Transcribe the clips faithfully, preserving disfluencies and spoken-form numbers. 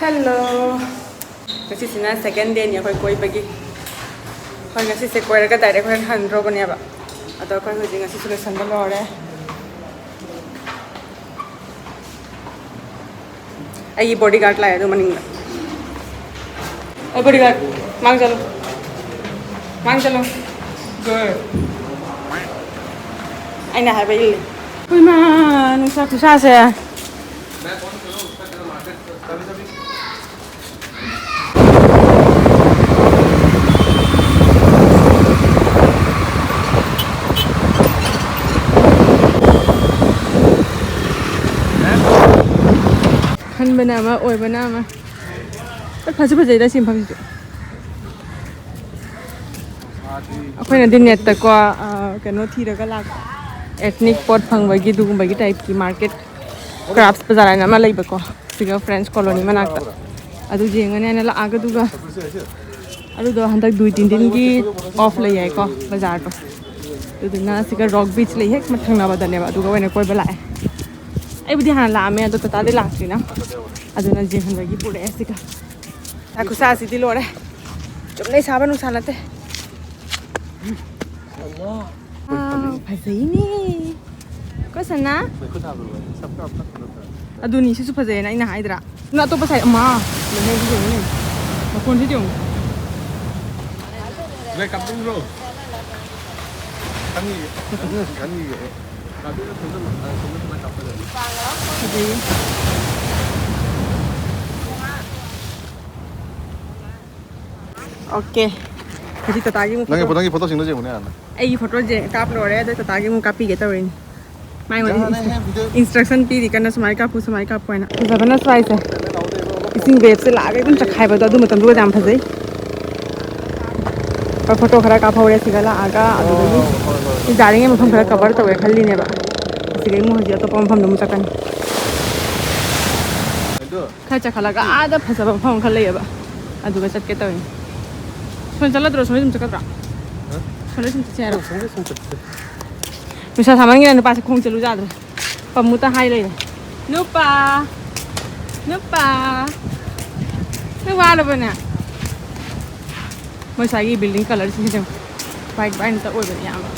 Hello. ꯉꯁꯤꯁꯤꯅ second dayꯅꯤ ꯑꯩꯈꯣꯏ ꯀꯣꯏꯕꯒꯤ꯫ ꯑꯩꯈꯣꯏ ꯉꯁꯤꯁꯦ ꯀꯣꯏꯔꯒ direct ꯍꯣꯔꯦꯟ ꯍꯟꯗ꯭ꯔꯣꯕꯅꯦꯕ꯫ ꯑꯗꯣ ꯑꯩꯈꯣꯏ ꯍꯧꯖꯤꯛ ꯉꯁꯤꯁꯨ ꯂꯣꯏꯁꯟꯕ ꯂꯣꯏꯔꯦ꯫ ꯑꯩꯒꯤ bodyguard ꯂꯥꯛꯑꯦ ꯑꯗꯨ ꯃꯅꯤꯡꯗ꯫ ꯑꯩ bodyguard, ꯃꯥꯡ ꯆꯠꯂꯣ꯫ ꯃꯥꯡ ꯆꯠꯂꯣ꯫ Good. ꯑꯩꯅ ꯍꯥꯏꯕ ꯏꯜꯂꯦ꯫ ꯏꯃꯥ, ꯅꯨꯡꯁꯥ ꯈꯨꯁꯥꯁꯦ꯫ ꯈꯟꯕꯅ ꯑꯃ, ꯑꯣꯏꯕꯅ ꯑꯃ꯫ ꯍꯣꯏ, ꯐꯁꯨ ꯐꯖꯩꯗ ꯁꯤ ꯃꯐꯝꯁꯤꯁꯨ꯫ ꯑꯩꯈꯣꯏꯅꯗꯤ netꯇꯀꯣ, ꯑ, ꯀꯩꯅꯣ ꯊꯤꯔꯒ ꯂꯥꯛꯄ, ethnic ꯄꯣꯠ ꯐꯪꯕꯒꯤ ꯑꯗꯨꯒꯨꯝꯕꯒꯤ typeꯀꯤ market, Crafts Bazaar ꯍꯥꯏꯅ ꯑꯃ ꯂꯩꯕꯀꯣ, ꯁꯤꯒ French Colony ꯃꯅꯥꯛꯇ꯫ ꯑꯗꯨ ꯌꯦꯡꯉꯅꯤ ꯍꯥꯏꯅ ꯂꯥꯛꯑꯒ, ꯑꯗꯨꯒ ꯑꯗꯨꯗꯣ ꯍꯟꯗꯛ ꯗꯨꯏ ꯇꯤꯟ ꯇꯤꯟꯒꯤ off ꯂꯩ ꯍꯥꯏꯀꯣ ꯕꯖꯥꯔꯗꯣ꯫ ꯑꯗꯨꯗꯨꯅ ꯁꯤꯒ Rock Beach ꯂꯩ ꯍꯦꯛ ꯊꯪꯅꯕꯗꯅꯦꯕ, ꯑꯗꯨꯒ ꯑꯣꯏꯅ ꯀꯣꯏꯕ ꯂꯥꯛꯑꯦ꯫ ꯑꯩꯕꯨꯗꯤ ꯍꯥꯟꯅ ꯂꯥꯛꯑꯝꯃꯦ, ꯑꯗꯣ ꯇꯇꯥꯗꯤ ꯂꯥꯛꯇ꯭ꯔꯤꯅ꯫ ꯑꯗꯨꯅ ꯌꯦꯡꯍꯟꯕꯒꯤ ꯄꯨꯔꯛꯑꯦ ꯁꯤꯒ꯫ ꯁꯥ ꯈꯨꯠꯁꯥꯁꯤꯗꯤ ꯂꯣꯏꯔꯦ꯫ ꯆꯨꯝꯅꯩ ꯁꯥꯕ ꯅꯨꯡꯁꯥ ꯅꯠꯇꯦ꯫ ꯋꯥꯎ, ꯐꯖꯩꯅꯦ꯫ ꯀꯣ ꯁꯅꯥ? ꯑꯗꯨꯅꯤ, ꯁꯤꯁꯨ ꯐꯖꯩꯌꯦꯅ ꯑꯩꯅ ꯍꯥꯏꯗ꯭ꯔꯥ? ꯅꯪ ꯑꯇꯣꯞꯄ side, ꯑꯃ, ꯂꯩꯍꯧꯕꯁꯨ ꯌꯦꯡꯉꯨꯅꯦ꯫ ꯃꯈꯣꯟꯁꯤꯗꯤ ꯌꯦꯡꯉꯨ꯫ ꯂꯩ, ꯀꯥꯞꯄꯤꯕ꯭ꯔꯣ? ꯈꯪꯉꯤꯌꯦ꯫ ꯈꯪꯉꯤꯌꯦ꯫ ꯐꯖꯩꯌꯦ꯫ Okay꯫ ꯍꯧꯖꯤꯛ ꯇꯇꯥꯒꯤ ꯑꯃꯨꯛ ꯅꯪꯒꯤ photo, ꯅꯪꯒꯤ photo ꯁꯤꯡꯗꯣ ꯌꯦꯡꯉꯨꯅꯦ ꯍꯥꯟꯅ꯫ ꯑꯩꯒꯤ photoꯁꯦ ꯀꯥꯞ ꯂꯣꯏꯔꯦ, ꯑꯗꯣ ꯇꯇꯥꯒꯤ ꯑꯃꯨꯛ ꯀꯥꯞꯄꯤꯒꯦ ꯇꯧꯔꯤꯅꯤ꯫ ꯃꯥꯏ ꯑꯣꯏꯅ instruction ꯄꯤꯔꯤ ꯀꯟꯅ, ꯁꯨꯃꯥꯏꯅ ꯀꯥꯞꯄꯨ, ꯁꯨꯃꯥꯏꯅ ꯀꯥꯞꯄꯨ ꯍꯥꯏꯅ꯫ ꯐꯖꯕꯅ ꯁ꯭ꯋꯥꯏꯁꯦ꯫ ꯏꯁꯤꯡ waveꯁꯦ ꯂꯥꯛꯑꯒ ꯑꯗꯨꯝ ꯆꯈꯥꯏꯕꯗꯣ, ꯑꯗꯨ ꯃꯇꯝꯗꯨꯒ ꯌꯥꯝ ꯐꯖꯩ꯫ ꯍꯣꯏ, photo ꯈꯔ ꯀꯥꯞꯍꯧꯔꯦ ꯁꯤꯒ ꯂꯥꯛꯑꯒ, ꯑꯗꯨꯗꯒꯤ ꯁꯤ ꯖꯥꯔꯤꯉꯩ ꯃꯐꯝ ꯈꯔ cover ꯇꯧꯒꯦ ꯈꯜꯂꯤꯅꯦꯕ꯫ ꯑꯁꯤꯗꯒꯤ ꯑꯃꯨꯛ ꯍꯧꯖꯤꯛ ꯑꯇꯣꯞꯄ ꯃꯐꯝꯗ ꯑꯃꯨꯛ ꯆꯠꯀꯅꯤ꯫ ꯈꯔ ꯆꯠꯈꯠꯂꯒ ꯑꯥꯗ ꯐꯖꯕ ꯃꯐꯝ ꯈꯔ ꯂꯩꯌꯦꯕ, ꯑꯗꯨꯒ ꯆꯠꯀꯦ ꯇꯧꯔꯤꯅꯤ꯫ ꯁꯣꯝ ꯆꯠꯂꯗ꯭ꯔꯣ? ꯁꯣꯝꯗ ꯑꯗꯨꯝ ꯆꯠꯀꯗ꯭ꯔꯥ? ꯍꯥ? ꯁꯣꯝꯗ ꯁꯨꯝ ꯆꯠꯁꯦ ꯍꯥꯏꯔꯣ? ꯁꯣꯝꯗ ꯁꯨꯝ ꯆꯠꯁꯦ꯫ ꯅꯨꯡꯁꯥ ꯁꯥꯃꯟꯒꯤꯅ ꯅꯨꯄꯥꯁꯦ ꯈꯣꯡ ꯆꯠꯂꯨ ꯌꯥꯗ꯭ꯔꯦ꯫ ꯄꯝꯃꯨꯇ ꯍꯥꯏ ꯂꯩꯔꯦ꯫ ꯅꯨꯄꯥ! ꯅꯨꯄꯥ! ꯅꯪ ꯋꯥꯔꯕꯅꯦ? ꯃꯣꯏ ꯁ꯭ꯋꯥꯏꯒꯤ building colour ꯁꯤꯡꯁꯦ ꯌꯦꯡꯉꯣ꯫ White white ꯉꯥꯛꯇ ꯑꯣꯏꯕꯅꯦ ꯑꯌꯥꯝꯕ꯫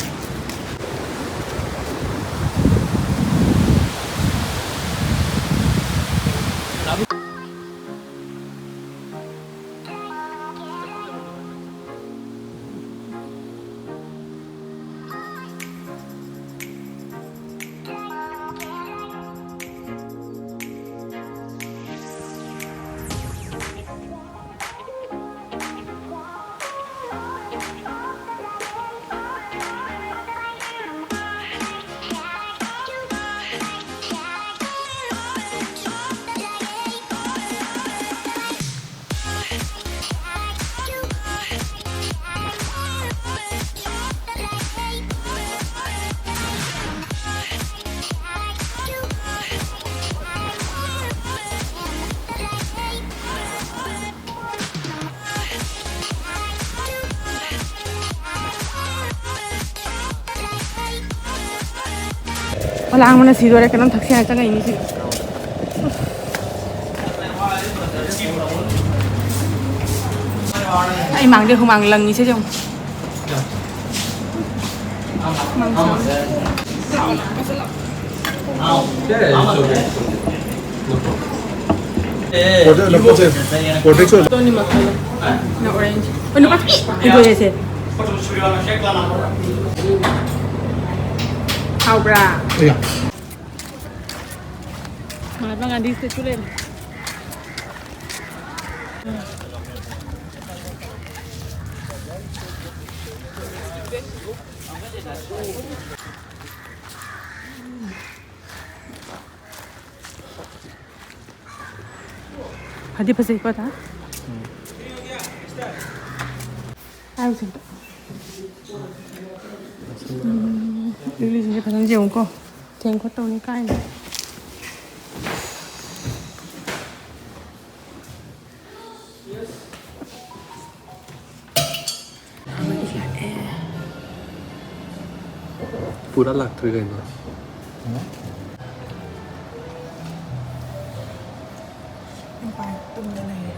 ꯈꯣꯂꯥꯡꯕꯅ ꯁꯤꯗꯣꯔꯦ, ꯀꯩꯅꯣꯝ ꯊꯛꯁꯦ ꯍꯥꯏꯅ ꯆꯪꯉꯛꯏꯅꯤ ꯁꯤꯗꯤ꯫ ꯑꯩ ꯃꯥꯡꯗꯩ ꯍꯨꯃꯥꯡ ꯂꯪꯉꯤꯁꯦ ꯌꯦꯡꯉꯨ꯫ ꯇꯣꯅꯤ ꯃꯈꯜ꯫ ꯅ orange꯫ ꯑꯣ, ꯅꯨꯄꯥ ꯊꯣꯛꯏ! ꯍꯩꯕꯣꯏ ꯍꯥꯏꯁꯦ꯫ ꯍꯥꯎꯕ꯭ꯔꯥ? ꯃꯍꯥꯠꯃꯥ ꯒꯥꯟꯙꯤ statue ꯂꯩꯔꯦ꯫ ꯐꯗꯤ ꯐꯖꯩꯀꯣ, ꯗꯥ? ꯎꯝ꯫ ꯍꯥꯏꯔꯨꯁꯦ ꯑꯝꯇ꯫ ꯎꯝ, ꯂꯤꯂꯤꯁꯤꯡꯁꯦ ꯐꯖꯅ ꯌꯦꯡꯉꯨꯀꯣ꯫ ꯊꯦꯡ ꯈꯣꯠꯇꯧꯅꯤ ꯀꯥꯏꯅ꯫ ꯄꯨꯔꯥ ꯂꯥꯛꯇ꯭ꯔꯤ ꯀꯩꯅꯣ꯫ ꯃꯄꯥꯟ ꯇꯨꯝꯗ ꯂꯩꯔꯦ꯫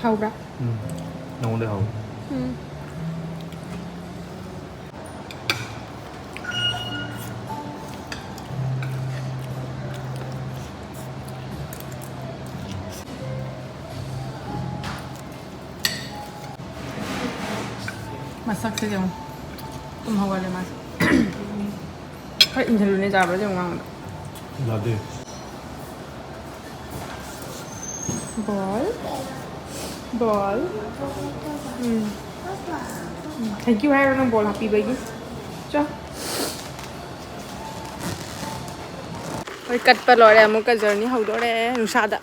ꯍꯥꯎꯕ꯭ꯔꯥ? ꯎꯝ꯫ ꯅꯉꯣꯟꯗ ꯍꯥꯎ꯫ ꯎꯝ꯫ ꯃꯁꯛꯁꯦ ꯌꯦꯡꯉꯨ꯫ ꯇꯨꯝ ꯍꯧꯒꯠꯂꯦ ꯃꯥꯁꯦ꯫ ꯈꯔ ꯏꯟꯁꯤꯜꯂꯨꯅꯦ, ꯆꯥꯕ꯭ꯔꯥ ꯌꯦꯡꯉꯨ ꯃꯉꯣꯟꯗ꯫ ꯌꯥꯗꯦ꯫ ꯕꯣꯜ꯫ ꯕꯣꯜ꯫ ꯎꯝ꯫ ꯎꯝ꯫ Thank you ꯍꯥꯏꯔꯣ ꯅꯪ ꯕꯣꯜ ꯍꯥꯞꯄꯤꯕꯒꯤ꯫ ꯆꯣ꯫ ꯍꯣꯏ, ꯀꯠꯄ ꯂꯣꯏꯔꯦ꯫ ꯑꯃꯨꯛꯀ journey ꯍꯧꯗꯣꯔꯦ ꯅꯨꯡꯁꯥꯗ꯫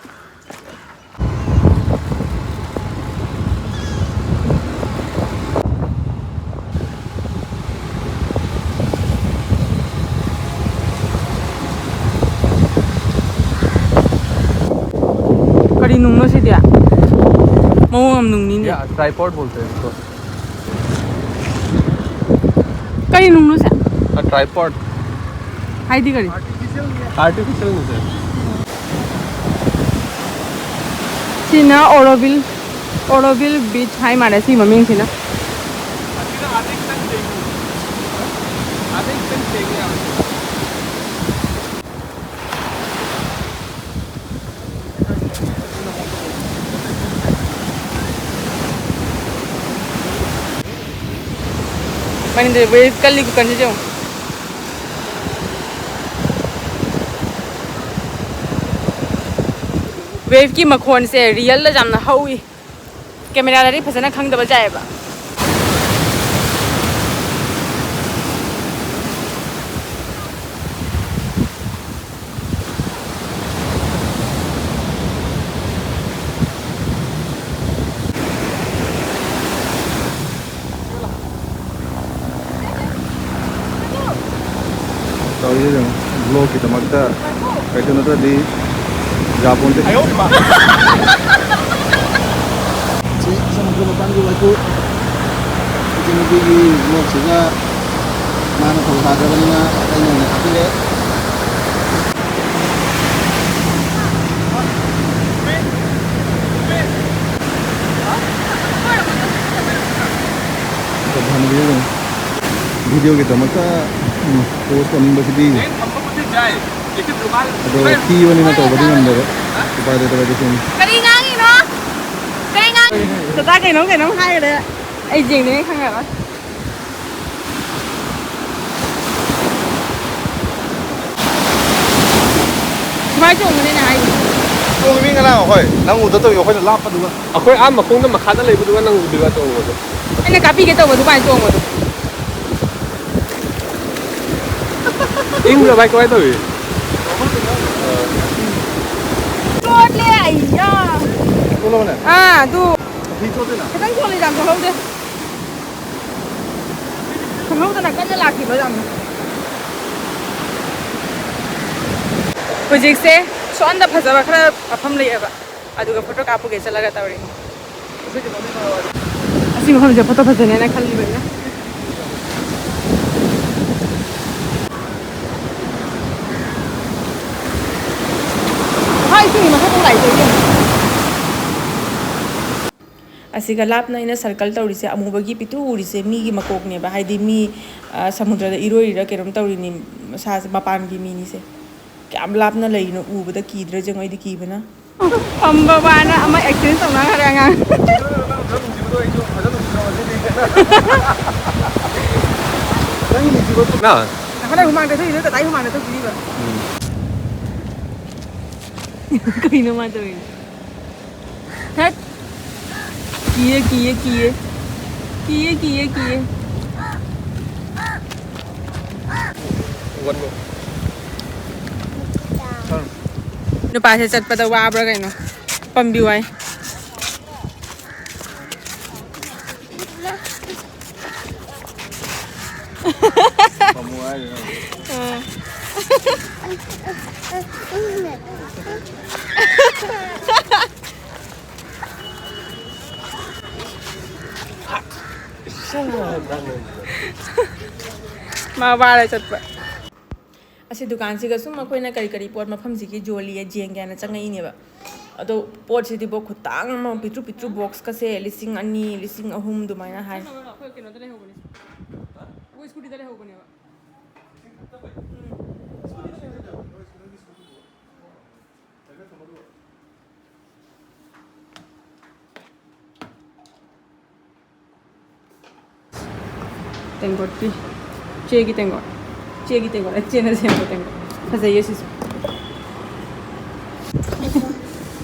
ꯀꯔꯤ ꯅꯨꯡꯅꯣ ꯁꯤꯗꯤ? ꯃꯑꯣꯡ ꯌꯥꯝ ꯅꯨꯡꯅꯤꯅꯦ꯫ या, ट्राइपॉड बोलते हैं इसको। ꯀꯔꯤ ꯅꯨꯡꯅꯣ ꯁꯦ? ट्राइपॉड। ꯍꯥꯏꯗꯤ ꯀꯔꯤ? आर्टिफिशियल नहीं है सर। ꯁꯤꯅ ꯑꯣꯔꯣꯕꯤꯜ, ꯑꯣꯔꯣꯕꯤꯜ ꯕꯤꯆ ꯍꯥꯏ ꯃꯥꯜꯂꯦ ꯁꯤ ꯃꯃꯤꯡꯁꯤꯅ꯫ ꯃꯅꯤꯡꯗ ꯋꯦꯚ ꯀꯜꯂꯤ ꯈꯨꯀꯟꯁꯤꯗꯤ ꯌꯦꯡꯉꯨ꯫ ꯋꯦꯚꯀꯤ ꯃꯈꯣꯟꯁꯦ ꯔꯤꯌꯦꯜꯗ ꯌꯥꯝꯅ ꯍꯧꯋꯤ꯫ ꯀꯦꯃꯦꯔꯥꯗꯗꯤ ꯐꯖꯅ ꯈꯪꯗꯕ ꯌꯥꯏꯑꯕ꯫ ꯇꯧꯔꯤꯁꯦ ꯌꯦꯡꯉꯣ, ꯕ꯭ꯂꯣꯛꯀꯤꯗꯃꯛꯇ ꯀꯩꯁꯨ ꯅꯠꯇ꯭ꯔꯗꯤ ꯌꯥꯄꯣꯟꯇꯦ꯫ ꯁꯤ ꯁꯃꯨꯗ꯭ꯔ ꯃꯄꯥꯟꯒꯤ ꯋꯥꯏꯈꯨ꯫ ꯏꯆꯟꯅꯨꯄꯤꯒꯤ ꯕ꯭ꯂꯣꯛꯁꯤꯒ ꯃꯥꯅ ꯊꯧ ꯁꯥꯗ꯭ꯔꯕꯅꯤꯅ ꯑꯩꯅ ꯑꯣꯏꯅ ꯍꯥꯞꯄꯤꯔꯦ꯫ ꯚꯤꯗꯤꯑꯣꯒꯤꯗꯃꯛꯇ ꯄꯣꯁ ꯇꯧꯅꯤꯡꯕꯁꯤꯗꯤ, ꯑꯗꯣ ꯊꯤꯕꯅꯤꯅ ꯇꯧꯕꯗꯤ ꯉꯝꯗꯕ, ꯎꯄꯥꯏ ꯂꯩꯇꯕ ꯑꯗꯨꯁꯨ꯫ ꯀꯔꯤ ꯉꯥꯡꯉꯤꯅꯣ? ꯀꯔꯤ ꯉꯥꯡꯉꯤ? ꯇꯇꯥ ꯀꯩꯅꯣꯝ ꯀꯩꯅꯣꯝ ꯍꯥꯏꯈ꯭ꯔꯦ꯫ ꯑꯩ ꯌꯦꯡꯗ꯭ꯔꯤꯉꯩ ꯈꯪꯉꯔꯣꯏ꯫ ꯁꯨꯃꯥꯏꯅ ꯆꯣꯡꯕꯅꯦ ꯑꯩꯅ ꯍꯥꯏꯁꯦ꯫ ꯆꯣꯡꯉꯤꯃꯤ ꯉꯔꯥꯡ ꯑꯩꯈꯣꯏ꯫ ꯅꯪ ꯎꯗ ꯇꯧꯏ ꯑꯩꯈꯣꯏꯅ ꯂꯥꯞꯄꯗꯨꯒ꯫ ꯑꯩꯈꯣꯏ ꯑꯥ ꯃꯈꯣꯡꯗ ꯃꯈꯥꯗ ꯂꯩꯕꯗꯨꯒ ꯅꯪ ꯎꯗꯣꯏꯕ ꯆꯣꯡꯕꯗꯣ꯫ ꯑꯩꯅ ꯀꯥꯞꯄꯤꯒꯦ ꯇꯧꯕ ꯑꯗꯨꯃꯥꯏꯅ ꯆꯣꯡꯕꯗꯣ꯫ ꯏꯪꯕ꯭ꯔꯥ ꯚꯥꯏ, ꯀꯃꯥꯏꯅ ꯇꯧꯏ? ꯆꯣꯠꯂꯦ ꯑꯩꯌꯥ꯫ ꯆꯣꯠꯂꯕꯅꯦ? ꯑꯥ, ꯑꯗꯨ꯫ ꯐꯤ ꯆꯣꯠꯇꯦꯅ? ꯈꯤꯇꯪ ꯆꯣꯠꯂꯤ, ꯌꯥꯝ ꯆꯣꯠꯍꯧꯗꯦ꯫ ꯈꯪꯍꯧꯗꯅ ꯀꯟꯅ ꯂꯥꯛꯈꯤꯕ ꯌꯥꯝꯅ꯫ ꯍꯧꯖꯤꯛꯁꯦ ꯁꯣꯝꯗ ꯐꯖꯕ ꯈꯔ ꯃꯐꯝ ꯂꯩꯌꯦꯕ, ꯑꯗꯨꯒ ꯐꯣꯇꯣ ꯀꯥꯞꯄꯨꯒꯦ ꯆꯠꯂꯒ ꯇꯧꯔꯤ꯫ ꯑꯁꯤ ꯃꯐꯝꯁꯦ ꯐꯣꯇꯣ ꯐꯖꯅꯦꯅ ꯈꯜꯂꯤꯕꯅꯤꯅ꯫ ꯍꯣꯏ, ꯁꯤꯒꯤ ꯃꯊꯛꯇ ꯂꯥꯛꯏꯁꯦ ꯏꯕꯦꯝꯃ꯫ ꯑꯁꯤꯒ ꯂꯥꯞꯅ ꯑꯩꯅ ꯁꯔꯀꯜ ꯇꯧꯔꯤꯁꯦ, ꯑꯃꯨꯕꯒꯤ ꯄꯤꯛꯇ꯭ꯔꯨ ꯎꯔꯤꯁꯦ ꯃꯤꯒꯤ ꯃꯀꯣꯛꯅꯦꯕ, ꯍꯥꯏꯗꯤ ꯃꯤ, ꯑ, ꯁꯃꯨꯗ꯭ꯔꯗ ꯏꯔꯣꯏꯔꯤꯔꯥ ꯀꯩꯅꯣꯝ ꯇꯧꯔꯤꯅꯤ, ꯃꯁꯥꯁꯦ ꯃꯄꯥꯟꯒꯤ ꯃꯤꯅꯤꯁꯦ꯫ ꯀꯌꯥꯝ ꯂꯥꯞꯅ ꯂꯩꯔꯤꯅꯣ, ꯎꯕꯗ ꯀꯤꯗ꯭ꯔꯥ ꯌꯦꯡꯉꯣ, ꯑꯩꯗꯤ ꯀꯤꯕꯅ꯫ ꯐꯝꯕ ꯋꯥꯅ ꯑꯃ ꯑꯦꯛꯁꯤꯗꯦꯟ ꯇꯧꯅꯈ꯭ꯔꯦ ꯑꯉꯥꯡ꯫ ꯅꯪꯒꯤꯁꯤꯕꯨ ꯅ? ꯍꯟꯗꯛ ꯍꯨꯃꯥꯡꯗ ꯊꯣꯛꯏꯗꯣ ꯇꯇꯥꯏ ꯍꯨꯃꯥꯡꯗ ꯊꯣꯛꯈꯤꯅꯤꯕ꯫ ꯎꯝ꯫ ꯀꯩꯅꯣ ꯃꯥ ꯇꯧꯔꯤꯗꯣ? ꯍꯠ! ꯀꯤꯌꯦ, ꯀꯤꯌꯦ, ꯀꯤꯌꯦ꯫ ꯀꯤꯌꯦ, ꯀꯤꯌꯦ, ꯀꯤꯌꯦ꯫ ꯍꯧꯒꯠꯂꯣ꯫ ꯅꯨꯄꯥꯁꯦ ꯆꯠꯄꯗ ꯋꯥꯕ꯭ꯔꯥ ꯀꯩꯅꯣ? ꯄꯝꯕꯤ ꯋꯥꯏ꯫ ꯄꯝꯃꯣ ꯍꯥꯏꯔꯤꯔꯣ? ꯑꯥ꯫ ꯃꯥ ꯋꯥꯔꯦ ꯆꯠꯄ꯫ ꯑꯁꯤ ꯗꯨꯀꯥꯟꯁꯤꯒ ꯁꯨꯝ ꯑꯩꯈꯣꯏꯅ ꯀꯔꯤ ꯀꯔꯤ ꯄꯣꯠ ꯃꯐꯝꯁꯤꯒꯤ ꯌꯣꯜꯂꯤ ꯌꯦꯡꯒꯦꯅ ꯆꯪꯉꯛꯏꯅꯦꯕ꯫ ꯑꯗꯣ ꯄꯣꯠꯁꯤꯗꯤꯕꯣ ꯈꯨꯇꯥꯡ ꯑꯃ, ꯄꯤꯛꯇ꯭ꯔꯨ ꯄꯤꯛꯇ꯭ꯔꯨ ꯕꯣꯛꯁꯀꯁꯦ ꯂꯤꯁꯤꯡ ꯑꯅꯤ, ꯂꯤꯁꯤꯡ ꯑꯍꯨꯝ ꯑꯗꯨꯃꯥꯏꯅ ꯍꯥꯏ꯫ ꯑꯩꯈꯣꯏ ꯀꯩꯅꯣꯗ ꯂꯩꯍꯧꯕꯅꯦ꯫ ꯁ꯭ꯀꯨꯇꯤꯗ ꯂꯩꯍꯧꯕꯅꯦꯕ꯫ ꯇꯦꯡꯀꯣꯠꯀꯤ, ꯆꯦꯒꯤ ꯇꯦꯡꯀꯣꯠ꯫ ꯆꯦꯒꯤ ꯇꯦꯡꯀꯣꯠ꯫ ꯑꯩ ꯆꯦꯅ ꯁꯦꯝꯕ ꯇꯦꯡꯀꯣꯠ꯫ ꯐꯖꯩꯌꯦ ꯁꯤꯁꯨ꯫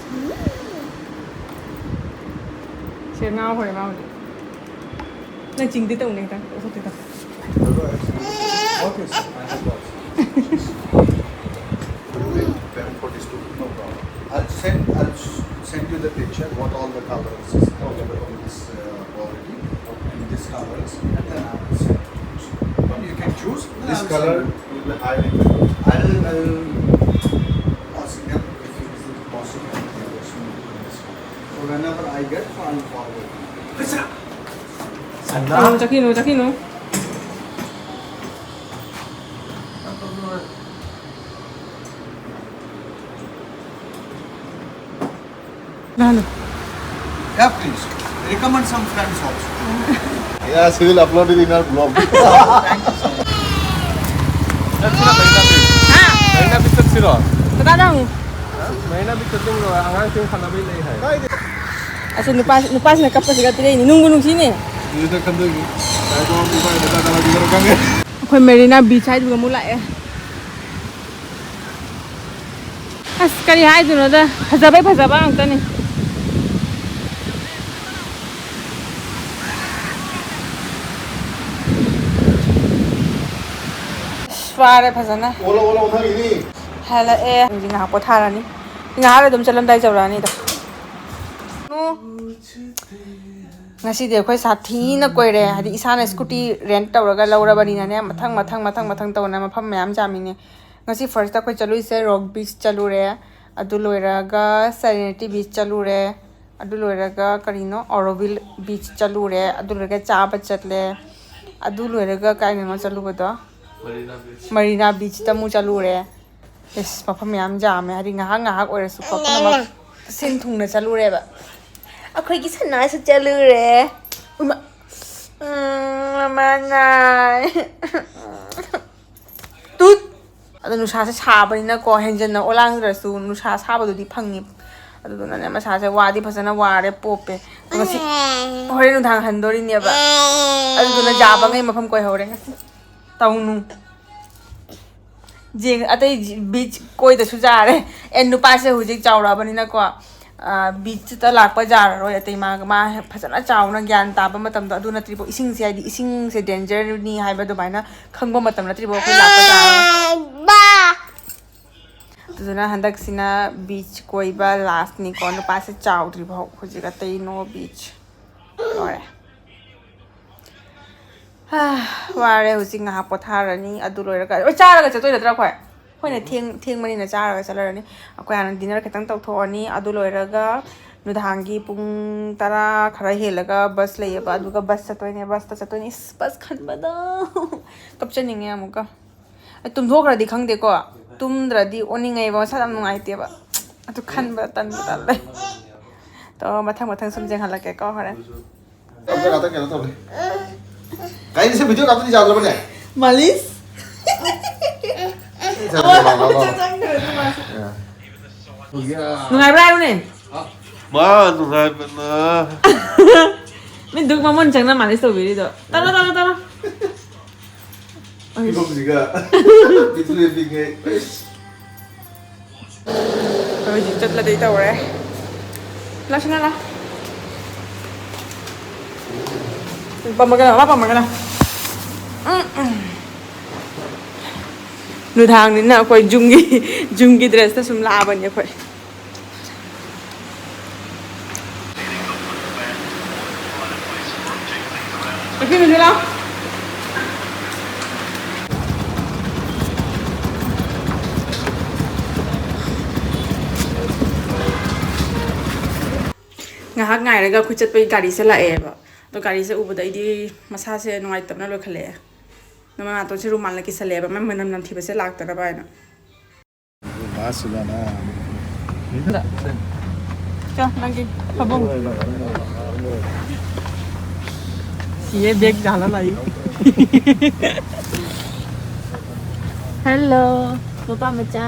ꯁꯦ ꯉꯥꯎꯈ꯭ꯔꯦ ꯃꯥ ꯍꯧꯖꯤꯛ꯫ ꯅꯪ ꯆꯤꯡꯗꯤ ꯇꯧꯅꯦ ꯈꯤꯇꯪ꯫ ꯂꯧꯊꯣꯛꯇꯦ ꯇꯧ꯫ Okay, sir. I have got. Payment for this too. No problem. I'll send, I'll s- send you the picture, what all the colors is available in this uh, quality, in this colors, and then I will send it. But you can choose this color. Will be high. I'll, I'll ask them if it is possible. So whenever I get, I'll forward. ꯆꯠꯈꯤꯅꯨ, ꯆꯠꯈꯤꯅꯨ꯫ ꯂꯥꯜꯂꯨ꯫ Yeah, please. Recommend some friends also. Yeah, she will upload it in her blog. Thank you so much. ꯆꯠꯁꯤꯔꯣ, Marina beach? ꯍꯥ? Marina beach ꯆꯠꯁꯤꯔꯣ? ꯀꯗꯥꯏꯗ ꯑꯃꯨꯛ? ꯍꯥ? Marina beach ꯆꯠꯅꯤꯡꯕ꯭ꯔꯣ? ꯑꯉꯥꯡꯁꯤꯡ ꯁꯥꯟꯅꯕꯩ ꯂꯩ ꯍꯥꯏ꯫ ꯑꯁ, ꯅꯨꯄꯥ, ꯅꯨꯄꯥꯁꯤꯅ ꯀꯞꯄꯁꯤꯒ ꯄꯤꯔꯛꯏꯅꯤ꯫ ꯅꯨꯡꯕꯨ ꯅꯨꯡꯁꯤꯅꯦ꯫ ꯁꯤꯗ ꯈꯟꯗꯣꯏꯅꯤ꯫ ꯉꯥꯏꯈꯣ, ꯅꯨꯄꯥ, ꯅꯨꯄꯥ ꯀꯅꯥ ꯄꯤꯕꯅꯣ ꯈꯪꯉꯦ꯫ ꯑꯩꯈꯣꯏ ꯃꯦꯔꯤꯅꯥ ꯕꯤꯆ ꯍꯥꯏꯗꯨꯒ ꯑꯃꯨꯛ ꯂꯥꯛꯑꯦ꯫ ꯑꯁ, ꯀꯔꯤ ꯍꯥꯏꯗꯣꯏꯅꯣꯗ, ꯐꯖꯕꯩ ꯐꯖꯕ ꯉꯥꯛꯇꯅꯤ꯫ ꯑꯁ, ꯋꯥꯔꯦ ꯐꯖꯅ꯫ ꯑꯣꯜꯂꯣ, ꯑꯣꯜꯂꯣ, ꯃꯊꯪꯒꯤꯗꯤ꯫ ꯍꯜꯂꯛꯑꯦ꯫ ꯍꯧꯖꯤꯛ ꯉꯥꯏꯍꯥꯛ ꯄꯣꯊꯥꯔꯅꯤ꯫ ꯉꯥꯏꯍꯥꯛ ꯑꯗꯨꯝ ꯆꯠꯂꯝꯗꯥꯏ ꯌꯧꯔꯛꯑꯅꯤꯗ꯫ ꯉꯁꯤꯗꯤ ꯑꯩꯈꯣꯏ ꯁꯥꯊꯤꯅ ꯀꯣꯏꯔꯦ, ꯍꯥꯏꯗꯤ ꯏꯁꯥꯅ ꯁ꯭ꯀꯨꯇꯤ ꯔꯦꯟꯠ ꯇꯧꯔꯒ ꯂꯧꯔꯕꯅꯤꯅꯅꯦ, ꯃꯊꯪ ꯃꯊꯪ ꯃꯊꯪ ꯃꯊꯪ ꯇꯧꯅ ꯃꯐꯝ ꯃꯌꯥꯝ ꯌꯥꯝꯃꯤꯅꯦ꯫ ꯉꯁꯤ ꯐꯥꯔꯁꯇ ꯑꯩꯈꯣꯏ ꯆꯠꯂꯨꯏꯁꯦ ꯔꯣꯛ ꯕꯤꯆ ꯆꯠꯂꯨꯔꯦ, ꯑꯗꯨ ꯂꯣꯏꯔꯒ ꯁꯦꯔꯦꯅꯤꯇꯤ ꯕꯤꯆ ꯆꯠꯂꯨꯔꯦ, ꯑꯗꯨ ꯂꯣꯏꯔꯒ ꯀꯔꯤꯅꯣ, ꯑꯣꯔꯣꯚꯤꯜ ꯕꯤꯆ ꯆꯠꯂꯨꯔꯦ, ꯑꯗꯨ ꯂꯣꯏꯔꯒ ꯆꯥꯕ ꯆꯠꯂꯦ, ꯑꯗꯨ ꯂꯣꯏꯔꯒ ꯀꯥꯏꯗꯅꯣ ꯆꯠꯂꯨꯕꯗꯣ? ꯃꯔꯤꯅꯥ ꯕꯤꯆ꯫ ꯃꯔꯤꯅꯥ ꯕꯤꯆꯇ ꯑꯃꯨꯛ ꯆꯠꯂꯨꯔꯦ꯫ ꯏꯁ, ꯃꯐꯝ ꯃꯌꯥꯝ ꯌꯥꯝꯃꯦ, ꯍꯥꯏꯗꯤ ꯉꯥꯏꯍꯥꯛ ꯉꯥꯏꯍꯥꯛ ꯑꯣꯏꯔꯁꯨꯀꯣ, ꯄꯨꯝꯅꯃꯛ ꯁꯤꯟ ꯊꯨꯡꯅ ꯆꯠꯂꯨꯔꯦꯕ꯫ ꯑꯩꯈꯣꯏꯒꯤ ꯁꯅꯥꯁꯨ ꯆꯠꯂꯨꯔꯦ꯫ ꯎꯃ-, ꯎꯝ, ꯃꯃꯥ ꯅꯥꯏ꯫ ꯇꯨꯠ! ꯑꯗꯣ ꯅꯨꯡꯁꯥꯁꯦ ꯁꯥꯕꯅꯤꯅꯀꯣ, ꯍꯦꯟꯖꯟꯅ ꯑꯣꯂꯥꯡꯗ꯭ꯔꯁꯨ ꯅꯨꯡꯁꯥ ꯁꯥꯕꯗꯨꯗꯤ ꯐꯪꯉꯤ꯫ ꯑꯗꯨꯗꯨꯅꯅꯦ, ꯃꯁꯥꯁꯦ ꯋꯥꯗꯤ ꯐꯖꯅ ꯋꯥꯔꯦ, ꯄꯣꯞꯄꯦ꯫ ꯉꯁꯤ ꯍꯣꯔꯦꯟ ꯅꯨꯡꯗꯥꯡ ꯍꯟꯗꯣꯔꯤꯅꯦꯕ꯫ ꯑꯗꯨꯗꯨꯅ ꯌꯥꯕꯉꯩ ꯃꯐꯝ ꯀꯣꯏꯍꯧꯔꯦ ꯉꯁꯤ꯫ ꯇꯧꯅꯨ꯫ ꯌꯦꯡ-, ꯑꯇꯩ ꯖꯤ-, ꯕꯤꯆ ꯀꯣꯏꯗꯁꯨ ꯌꯥꯔꯦ꯫ ꯑꯦ, ꯅꯨꯄꯥꯁꯦ ꯍꯧꯖꯤꯛ ꯆꯥꯎꯔꯛꯑꯕꯅꯤꯅꯀꯣ, ꯑ, ꯕꯤꯆꯇ ꯂꯥꯛꯄ ꯌꯥꯔꯔꯣꯏ꯫ ꯑꯇꯩ ꯃꯥ, ꯃꯥ ꯐꯖꯅ ꯆꯥꯎꯅ ꯒ꯭ꯌꯥꯟ ꯇꯥꯕ ꯃꯇꯝꯗꯣ ꯑꯗꯨ ꯅꯠꯇ꯭ꯔꯤꯕꯣ? ꯏꯁꯤꯡꯁꯦ, ꯍꯥꯏꯗꯤ, ꯏꯁꯤꯡꯁꯦ ꯗꯦꯟꯖꯔꯅꯤ ꯍꯥꯏꯕ ꯑꯗꯨꯃꯥꯏꯅ ꯈꯪꯕ ꯃꯇꯝ ꯅꯠꯇ꯭ꯔꯤꯕꯣ ꯑꯩꯈꯣꯏ ꯂꯥꯛꯄ ꯌꯥꯔꯔꯣꯏ꯫ ꯑꯗꯨꯗꯨꯅ ꯍꯟꯗꯛꯁꯤꯅ ꯕꯤꯆ ꯀꯣꯏꯕ ꯂꯥꯁꯅꯤꯀꯣ꯫ ꯅꯨꯄꯥꯁꯦ ꯆꯥꯎꯗ꯭ꯔꯤꯐꯥꯎ ꯍꯧꯖꯤꯛ ꯑꯇꯩ ꯅꯣ ꯕꯤꯆ꯫ ꯂꯣꯏꯔꯦ꯫ ꯍꯥ, ꯋꯥꯔꯦ꯫ ꯍꯧꯖꯤꯛ ꯉꯥꯏꯍꯥꯛ ꯄꯣꯊꯥꯔꯅꯤ꯫ ꯑꯗꯨ ꯂꯣꯏꯔꯒ, ꯍꯣꯏ, ꯆꯥꯔꯒ ꯆꯠꯇꯣꯏ ꯅꯠꯇ꯭ꯔꯥ ꯑꯩꯈꯣꯏ? ꯑꯩꯈꯣꯏꯅ ꯊꯦꯡ-, ꯊꯦꯡꯕꯅꯤꯅ ꯆꯥꯔꯒ ꯆꯠꯂꯔꯅꯤ꯫ ꯑꯩꯈꯣꯏ ꯍꯥꯟꯅ ꯗꯤꯅꯔ ꯈꯤꯇꯪ ꯇꯧꯊꯣꯛꯑꯅꯤ꯫ ꯑꯗꯨ ꯂꯣꯏꯔꯒ ꯅꯨꯡꯗꯥꯡꯒꯤ ꯄꯨꯡ ꯇꯔꯥ ꯈꯔ ꯍꯦꯜꯂꯒ ꯕꯁ ꯂꯩꯌꯦꯕ, ꯑꯗꯨꯒ ꯕꯁ ꯆꯠꯇꯣꯏꯅꯦ, ꯕꯁꯇ ꯆꯠꯇꯣꯏꯅꯦ꯫ ꯏꯁ, ꯕꯁ ꯈꯟꯕꯗꯣ ꯀꯞꯆꯅꯤꯡꯉꯦ ꯑꯃꯨꯛꯀ꯫ ꯑꯩ ꯇꯨꯝꯊꯣꯛꯈ꯭ꯔꯗꯤ ꯈꯪꯗꯦꯀꯣ, ꯇꯨꯝꯗ꯭ꯔꯗꯤ ꯑꯣꯟꯅꯤꯡꯉꯦꯕ, ꯃꯁꯥ ꯌꯥꯝ ꯅꯨꯡꯉꯥꯏꯇꯦꯕ꯫ ꯑꯗꯨ ꯈꯟꯕꯗ ꯇꯟꯕꯨ ꯇꯜꯂꯦ꯫ ꯇꯧꯔꯣ, ꯃꯊꯪ ꯃꯊꯪ ꯁꯨꯝ ꯌꯦꯡꯍꯜꯂꯛꯀꯦꯀꯣ ꯍꯣꯔꯦꯟ꯫ ꯑꯝꯇ ꯉꯥꯛꯇꯪ ꯀꯩꯅꯣ ꯇꯧꯒꯦ꯫ ꯀꯩꯅꯣ ꯁꯤ ꯚꯤꯗꯤꯑꯣ ꯀꯥꯞꯄꯗꯤ ꯌꯥꯗ꯭ꯔꯕꯅꯦ? ꯃꯥꯂꯤꯁ꯫ ꯅꯨꯡꯉꯥꯏꯕ꯭ꯔꯥ ꯍꯥꯏꯌꯨꯅꯦ? ꯃꯥ ꯅꯨꯡꯉꯥꯏꯕꯅ꯫ ꯃꯤ ꯗꯨꯛ ꯃꯃꯣꯟ ꯆꯪꯅ ꯃꯥꯂꯤꯁ ꯇꯧꯕꯤꯔꯤꯗꯣ꯫ ꯇꯧꯔꯣ, ꯇꯧꯔꯣ, ꯇꯧꯔꯣ꯫ ꯐꯤꯕꯝꯁꯤꯒ ꯄꯤꯛꯇ꯭ꯔꯨ ꯄꯤꯛꯉꯩ꯫ ꯍꯧꯖꯤꯛ ꯆꯠꯂꯗꯤ ꯇꯧꯔꯦ꯫ ꯂꯥꯛꯁꯤꯅ ꯂꯥ꯫ ꯄꯝꯃꯒꯅ, ꯃꯥ ꯄꯝꯃꯒꯅ꯫ ꯎꯝ, ꯎꯝ꯫ ꯅꯨꯡꯗꯥꯡꯅꯤꯅ ꯑꯩꯈꯣꯏ ꯖꯨꯝꯒꯤ, ꯖꯨꯝꯒꯤ ꯗ꯭ꯔꯦꯁꯇ ꯁꯨꯝ ꯂꯥꯛꯑꯕꯅꯤ ꯑꯩꯈꯣꯏ꯫ ꯅꯨꯄꯤ ꯃꯆꯥ ꯂꯥꯎ꯫ ꯉꯥꯏꯍꯥꯛ ꯉꯥꯏꯔꯒ ꯑꯩꯈꯣꯏ ꯆꯠꯄꯒꯤ ꯒꯥꯔꯤꯁꯦ ꯂꯥꯛꯑꯦꯕ꯫ ꯑꯗꯣ ꯒꯥꯔꯤꯁꯦ ꯎꯕꯗ ꯑꯩꯗꯤ ꯃꯁꯥꯁꯦ ꯅꯨꯡꯉꯥꯏꯇꯕꯅ ꯂꯣꯏꯈꯠꯂꯛꯑꯦ꯫ ꯃꯅꯥꯇꯣꯟꯁꯦ ꯔꯨꯃꯥꯜꯅ ꯀꯤꯁꯜꯂꯛꯑꯦꯕ, ꯃꯥꯏ ꯃꯅꯝ ꯅꯝꯊꯤꯕꯁꯦ ꯂꯥꯛꯇꯅꯕ ꯍꯥꯏꯅ꯫ ꯆꯣ, ꯅꯪꯒꯤ ꯐꯃꯨꯡ꯫ ꯁꯤꯌꯦ ꯕꯦꯒ ꯌꯥꯜꯂ ꯂꯥꯛꯏ꯫ ꯍꯦꯜꯂꯣ, ꯅꯨꯄꯥ ꯃꯆꯥ,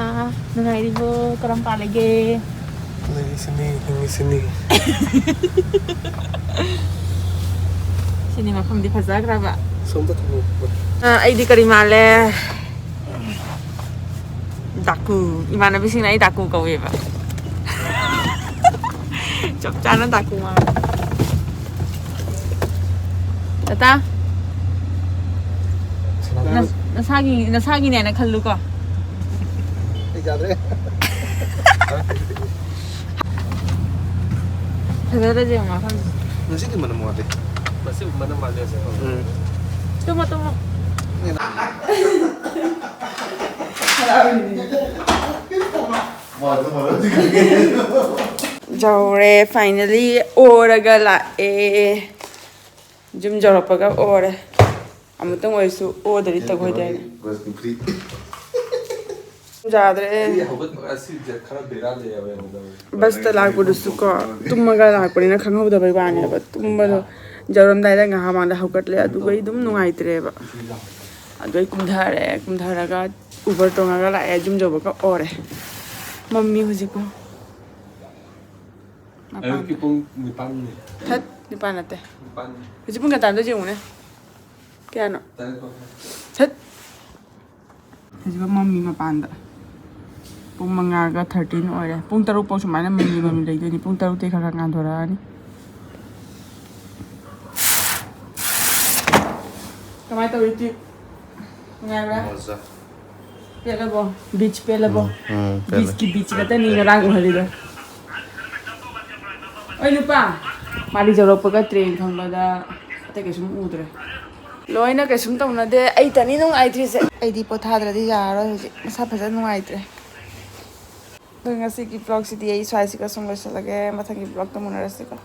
ꯅꯨꯡꯉꯥꯏꯔꯤꯕꯣ? ꯀꯔꯝ ꯄꯥꯜꯂꯤꯒꯦ? ꯂꯩꯔꯤꯁꯤꯅꯤ, ꯍꯤꯡꯉꯤꯁꯤꯅꯤ꯫ ꯁꯤꯅꯤ ꯃꯐꯝꯗꯤ ꯐꯖꯈ꯭ꯔꯕ꯫ ꯁꯣꯝꯗ ꯊꯝꯃꯣ꯫ ꯑ, ꯑꯩꯗꯤ ꯀꯔꯤ ꯃꯥꯜꯂꯦ? ꯗꯥꯀꯨ꯫ ꯏꯃꯥꯟꯅꯕꯤꯁꯤꯡꯅ ꯑꯩ ꯗꯥꯀꯨ ꯀꯧꯋꯦꯕ꯫ ꯆꯞ ꯆꯥꯅ ꯗꯥꯀꯨ ꯃꯥꯜꯂꯦ꯫ ꯇꯥꯇꯥ, ꯅꯁ-, ꯅꯁꯥꯒꯤ, ꯅꯁꯥꯒꯤꯅꯦꯅ ꯈꯜꯂꯨꯀꯣ꯫ ꯑꯩ ꯌꯥꯗ꯭ꯔꯦ꯫ ꯐꯖꯗ꯭ꯔꯁꯦ ꯃꯐꯝꯁꯦ꯫ ꯉꯁꯤꯗꯤ ꯃꯅꯝ ꯋꯥꯠꯂꯦ꯫ ꯉꯁꯤ ꯃꯅꯝ ꯋꯥꯠꯂꯦ ꯑꯁꯦꯡꯕ꯫ ꯎꯝ꯫ ꯇꯨꯝꯃꯣ, ꯇꯨꯝꯃꯣ꯫ ꯌꯧꯔꯦ, finally ꯑꯣꯔꯒ ꯂꯥꯛꯑꯦ꯫ ꯌꯨꯝ ꯌꯧꯔꯛꯄꯒ ꯑꯣꯔꯦ꯫ ꯑꯃꯨꯛꯇꯪ ꯑꯣꯏꯔꯁꯨ ꯑꯣꯗ꯭ꯔꯗꯤ ꯇꯧꯍꯣꯏꯗꯦ ꯍꯥꯏꯅ꯫ ꯒꯣꯁ ꯄꯨꯈ꯭ꯔꯤ꯫ ꯌꯥꯗ꯭ꯔꯦ꯫ ꯑꯩ ꯍꯧꯒꯠꯄ ꯑꯁꯤꯁꯦ ꯈꯔ ꯕꯦꯔꯥ ꯂꯩꯌꯦꯕ, ꯌꯦꯡꯉꯨꯗꯕ꯫ ꯕꯁꯇ ꯂꯥꯛꯄꯗꯨꯁꯨ ꯀꯣ, ꯇꯨꯝꯃꯒ ꯂꯥꯛꯄꯅꯤꯅ ꯈꯪꯍꯧꯗꯕꯩ ꯋꯥꯅꯦꯕ꯫ ꯇꯨꯝꯕꯗꯣ ꯌꯧꯔꯝꯗꯥꯏꯗ ꯉꯥꯏꯍꯥꯛ ꯃꯥꯡꯗ ꯍꯧꯒꯠꯂꯦ, ꯑꯗꯨꯒ ꯑꯩ ꯑꯗꯨꯝ ꯅꯨꯡꯉꯥꯏꯇ꯭ꯔꯦꯕ꯫ ꯑꯗꯨ ꯑꯩ ꯀꯨꯝꯊꯔꯦ, ꯀꯨꯝꯊꯔꯒ ꯎꯕꯔ ꯇꯣꯡꯉꯒ ꯂꯥꯛꯑꯦ, ꯌꯨꯝ ꯌꯧꯕꯒ ꯑꯣꯔꯦ꯫ ꯃꯝꯃꯤ ꯍꯧꯖꯤꯛꯄꯨ꯫ ꯃꯄꯥꯟꯗ꯫ ꯑꯌꯨꯛꯀꯤ ꯄꯨꯡ ꯅꯤꯄꯥꯟꯅꯤ꯫ ꯊꯠ, ꯅꯤꯄꯥꯟ ꯅꯠꯇꯦ꯫ ꯅꯤꯄꯥꯟꯅꯤ꯫ ꯍꯧꯖꯤꯛ ꯄꯨꯡ ꯀꯌꯥ ꯇꯥꯔꯦ ꯌꯦꯡꯉꯨꯅꯦ꯫ ꯀꯌꯥꯅꯣ? ꯇꯔꯦꯠ ꯃꯈꯥꯏ꯫ ꯊꯠ꯫ ꯍꯧꯖꯤꯛ ꯃꯝꯃꯤ ꯃꯄꯥꯟꯗ꯫ ꯄꯨꯡ ꯃꯉꯥꯒ thirteen ꯑꯣꯏꯔꯦ꯫ ꯄꯨꯡ ꯇꯔꯨꯛ ꯐꯥꯎ ꯁꯨꯃꯥꯏꯅ ꯃꯝꯂꯤ ꯃꯝꯂꯤ ꯂꯩꯗꯣꯏꯅꯤ꯫ ꯄꯨꯡ ꯇꯔꯨꯛꯇꯩ ꯈꯔ ꯈꯔ ꯉꯥꯟꯊꯣꯔꯛꯑꯅꯤ꯫ ꯀꯃꯥꯏꯅ ꯇꯧꯔꯤ, ꯇ꯭ꯔꯤꯞ? ꯅꯨꯡꯉꯥꯏꯕ꯭ꯔꯥ? ꯃꯖꯥ꯫ ꯄꯦꯜꯂꯕꯣ? ꯕꯤꯆ ꯄꯦꯜꯂꯕꯣ? ꯎꯝ, ꯎꯝ, ꯄꯦꯜꯂꯦ꯫ ꯕꯤꯆꯀꯤ ꯕꯤꯆ ꯈꯛꯇꯅꯤ ꯉꯔꯥꯡ ꯎꯍꯜꯂꯤꯗꯣ꯫ ꯑꯣꯏ ꯅꯨꯄꯥ, ꯃꯥꯗꯤ ꯌꯧꯔꯛꯄꯒ ꯇ꯭ꯔꯦꯟ ꯐꯝꯕꯗ ꯑꯇꯩ ꯀꯩꯁꯨꯝ ꯎꯗ꯭ꯔꯦ꯫ ꯂꯣꯏꯅ ꯀꯩꯁꯨꯝ ꯇꯧꯅꯗꯦ꯫ ꯑꯩꯇꯅꯤ ꯅꯨꯡꯉꯥꯏꯇ꯭ꯔꯤꯁꯦ꯫ ꯑꯩꯗꯤ ꯄꯣꯊꯥꯗ꯭ꯔꯗꯤ ꯌꯥꯔꯔꯣꯏ ꯍꯧꯖꯤꯛ꯫ ꯃꯁꯥ ꯐꯖꯅ ꯅꯨꯡꯉꯥꯏꯇ꯭ꯔꯦ꯫ ꯑꯗꯣ ꯉꯁꯤꯒꯤ vlogꯁꯤꯗꯤ ꯑꯩ ꯁ꯭ꯋꯥꯏꯁꯤꯒ ꯁꯨꯝ ꯂꯣꯏꯁꯤꯜꯂꯒꯦ꯫ ꯃꯊꯪꯒꯤ vlogꯇ ꯑꯃꯨꯛ ꯎꯅꯔꯁꯤꯀꯣ꯫